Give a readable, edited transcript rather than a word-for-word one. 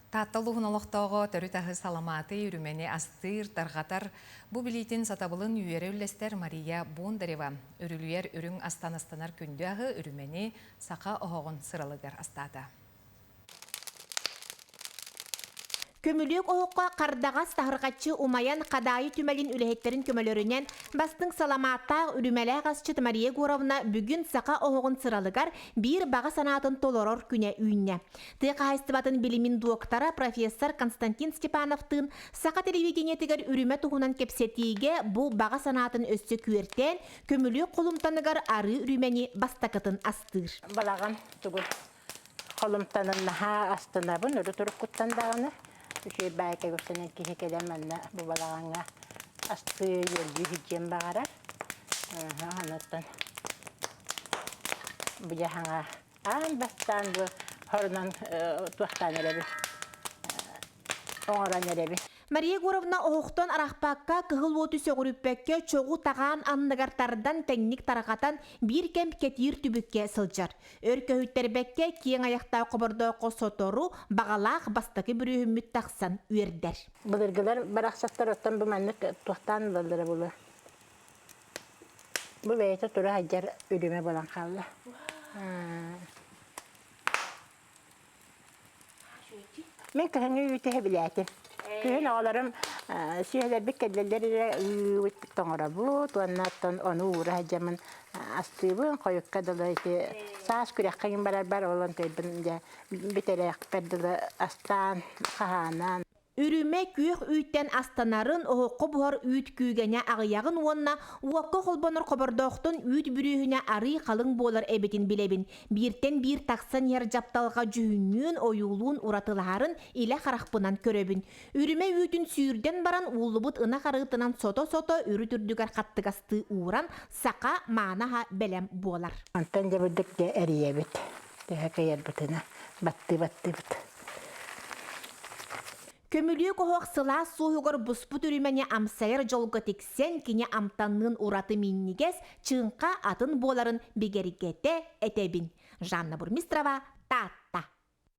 Таатта улууһун олохтооҕо төрүт аһы саламааты, үрүмэни астыыр, тарҕатар, бу билиитин сатабылын үөрэ үллэстэр Мария Бондарева үрүлүйэр үрүҥ астан астанар күндү аһы үрүмэни саха оһоҕун сыралыгар астаата. Көмүлүөк оһоххо хардаҕас таһырҕаччы умайан Хадаайы түмэлин үлэһиттэрин көмөлөрүнэн бастыҥ саламааттаах үрүмэлээх асчыт Мария Егоровна бүгүн саха оһоҕун сыралыгар биир баҕа санаатын толорор күнэ үүннэ. Тыа хаһаайыстыбатын билимин дуоктара профессор Константин Степановтыын саха телевидениетыгар үрүмэ туһунан кэпсэтиигэ бу баҕа санаатын өссө күөртээн, көмүлүөк холумтаныгар арыы үрүмэни бастакытын астыыр. Балаҕан тугу холумтанын наһаа астынабын, өрө туруккуттан даҕаны үчүгэй баайка көрсөнөн киһи кэлэн манна бу балаҕаҥҥа астыы үөрдүү сылдьыан баҕарар. Онуттан бу дьаһаҥа Аан бастаан бу хорунан туохтаан эрэбин, оҥорон эрэбин. Мария Егоровна оһохтон арахпакка, кыһыл уоту сөҕүрүппэккэ, чоҕу таҕаан анныгар тардан тэҥник тарҕатан, биир кэм кэтиир түбүккэ сылдьар. Өр көһүттэрбэккэ, киэҥ айахтаах хобордооххо сотору баҕалаах бастакы бүрүөһүммүт тахсан үөрдэр. Былыргылар барахсаттар оттон бу маннык туохтаан ылаллара буолуо. Бу бэйэтэ тура сылдьар үрүмэ буолан хаалла. Мин кыһыҥҥы үүтү сөбүлээтим. Күһүн оҕолорум сүөһүлэрбит кэллэллэр эрэ ыыбыт тоҥоробут уонна оттон ону уура сылдьаммын астыыбын хойукка дылы ити саас күрэххэ гин барарбар ол онтойбун дьэ бүтэрэхпэр дылы астаан хаһаанан Үрүмэ күөх үүттэн астанарын, оһоххо буһар үүт күүгэнэ аҕыйаҕын уонна уокка холбонор хобордоохтон үүт бүрүөһүнэ арыый халыҥ буолар эбитин билэбин. Бииртэн биир тахсан иһэр дьапталҕа дьүһүннүүн, ойуулуун уратылаһарын илэ харахпынан көрөбүн. Үрүмэ үүтүн сүүрдэн баран ууллубут ынах арыытынан сото-сото үрүт үрдүгэр хаттыгастыы ууран, саха мааны аһа бэлэм буолар. Онтон дьэ бурдук дьэ эрийэбит. Төһө кыайарбытына баттыы-баттыыбыт. Көмүлүөк оһох сылаас суоһугар буспут үрүмэни амсайар дьолго тиксэн, кини амтанныын ураты минньигэс, чыҥха атын буоларын бигэргэтэ этэбин. Жанна Бурмистрова, Таатта.